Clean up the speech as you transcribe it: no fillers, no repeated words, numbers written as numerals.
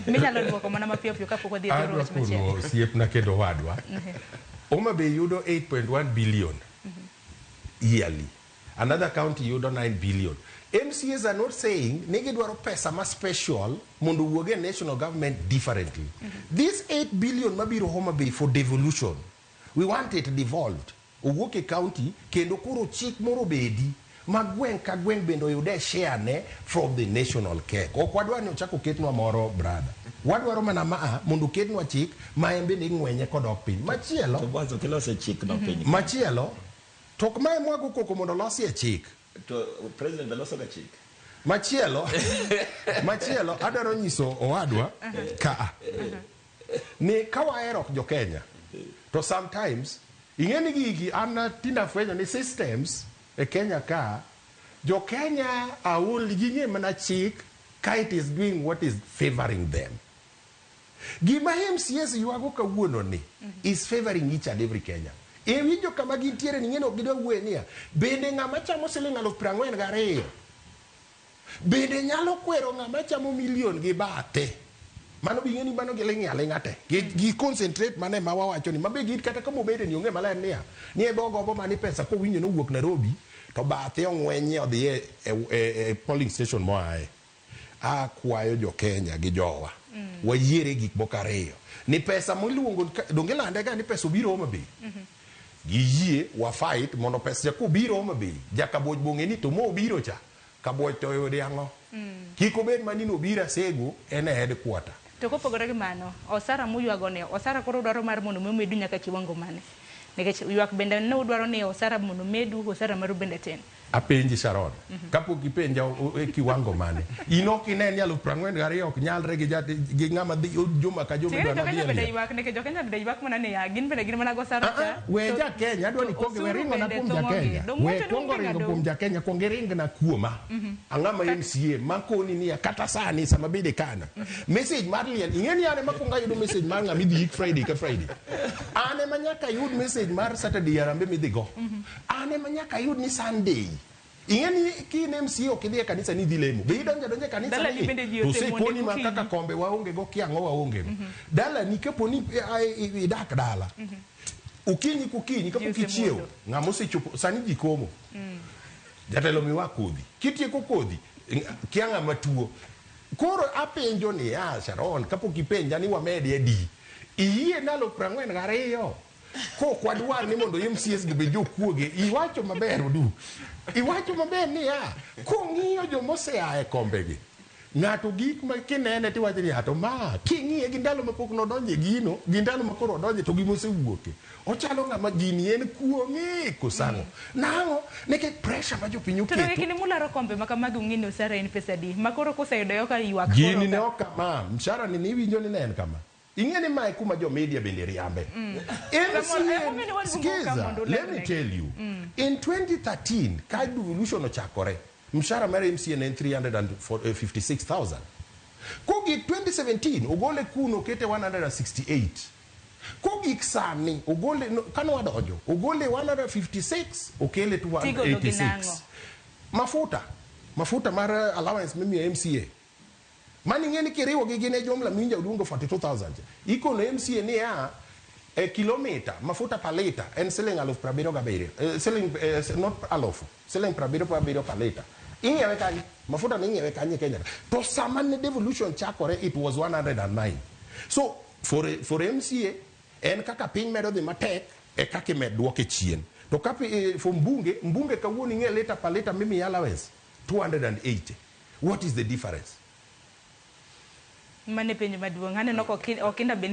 Minyalo duoko mana mapiyo piyo kapok wadhi e thoro Adwa wach machielo. kono osiepna kendo wadwa. Homa Bay yudo 8.1 billion yearly. Another county yudo 9 billion. MCAs are not saying ni gidwaro pesa ma special mondo owuog e national government differently. This 8 billion mabiro Homa Bay for devolution, we want it devolved. Owuok e county kendo koro chik moro obedi ma gweng' ka gweng' bende oyude share ne from the national cake. Ok wadwar ni ochak oketnwa moro, brother. Wadwaro mana maa mondo oketnwa chik ma en bende ing'wenye kodok piny. Machielo, To mwanzo kilose chik no piny ka. Machielo, to ok mae mwago koko mondo olosie chik. To president be loso ga chik. Machielo adwaro nyiso owadwa ka ni ka wahero jo Kenya to sometimes ing'e ni gigi an tinde afwenyo ni systems e Kenya ka jo Kenya aol ging'e mana chik ka it is doing what is favoring them. Gima MCAs ywago kawuono ni is favoring each and every Kenya. E winjo kama gintiere ni ng'e ni ok gidwa wuoye niya, bende ng'ama chamo siling 42,000 bende nyalo kwero ng'ama chamo million gi bathe? Mano bing'e ni mano giling' aling'a te. Gi concentrate mane ma wawacho ni mabe gin kata kama obede ni onge maler niya ni ebe ogombo mani pesa kowinjo ni owuok Nairobi to bathe ong'wenye odhi e polling station moaye. Akwayo jo Kenya gi jowa wayiere gik moko ariyo ni pesa miluongo donge ilande ga ni pesa obiro Homa Bay, giyie wa fight mondo pesa cha kobiro Homa Bay, jakabuoch bong'e ni to mobiro cha Kabuoch to oyudi ang'o? Kik obed mana ni nobiro Asego en e headquarter. To kopogore gi mano, osara muywago ni, osara koro udwaro mar mondo mi omedu nyaka kiwango mane? Nikech ywak bende ne udwaro ni osara mondo omedu, osara maru bende tin. Apenji Sharon, kapok ipenja e kiwango mane? In ok ine ni 42,000 ok nyalre gi ng'ama dhi juma ka juma Ting'e idwa jo nodhi Kenya e bende liel. ywak, nikech jo Kenya bende ywak mana niya, gin bende gin mana gosara Ah, cha. ah, we ja Kenya, adwa ni to kuong we osuru ringona bende kuom ja thung'ogi. Kenya. Dong' We wacho ni kuongo onge ringo ng'ado. kuom ja Kenya, kuong iringna kuoma. Ang'ama MCA makoni niya kata sani sama bede kana. Message mar liel, ing'e ni an ema kuongo ayudo message mar ng'ama idhi yik Friday ka Friday. An ema nyaka ayud message mar Saturday harambee midhi go. An ema nyaka ayud ni Sunday. Ing'e ni ki in MCA ok idhi e kanisa ni idhi lemo. Be idonjo adonja e kanisa Dalani ni bende ji to osemonde osekoni ma gokinyi. kaka kombe waonge go kia ang'o waonge go. Dalani kapo ni idak dala. Okinyi kokinyi kapok Ji ichiewo osemondo. ng'ama osechopo sani ji komo. Jatelo miwa kodhi. Kitieko kodhi kia ng'ama tuo. Koro apenjo niya Sharon kapok ipenja ni wamedi adi. Iyie ndalo 42 kok wadwar ni mondo MCAs gi bed jokuoge. Iwacho maber Odu. Iwacho maber niya kong'iyo jomosea e kombegi. Ng'ato gik ma kinene tiwacho ni to ma king'iye gi ndalo mapok nodonje gino gi ndalo ma koro odonje to gima osewuoke. Ochalo ng'ama gini en kuong'e kosang'o. Nang'o? Nikech pressure ma jopiny To donge oketo. kinde mularo kombe ma kamagi ung'e ni osara en pesa adi? Ma koro kuseyudo ka ywak koro Gini ne ka. ok kama, mshahara ni niwinjo ni ne en kama. Ing'e ni mae kuma jo media bende riambe. Samoro- emomiyo ne MCA, waluongo ka skiza, mondo let me ulerne. tell you. In 2013, ka devolution ochakore, mshahara mar MCA ne en 356,000. Kogik 2017, ogole kuno okete 168. Kogik sani, ogole, no, kane wadonjo, ogole 156, okele Tigolo gi 286. nang'o? Mafuta mar allowance mimiyo MCA. Mani ing'e ni kiriwo gi gine jumla minja oluongo 42,000. Ikono MCA niya e kilomita mafuta per lita en siling 77,000. Siling not alufu, siling 77 per lita. Ing'iewe kanye? Mafuta ni ing'iewe kanye Kenya? To sama ne devolution chakore it was 109. So for MCA en kaka piny medo dhi matek e kaka imed duoke chien. To ka for mbunge kawuono ing'e lita per lita mimiye allowance 280. What is the difference? Mane penjo maduong'. Aneno ka Okinda be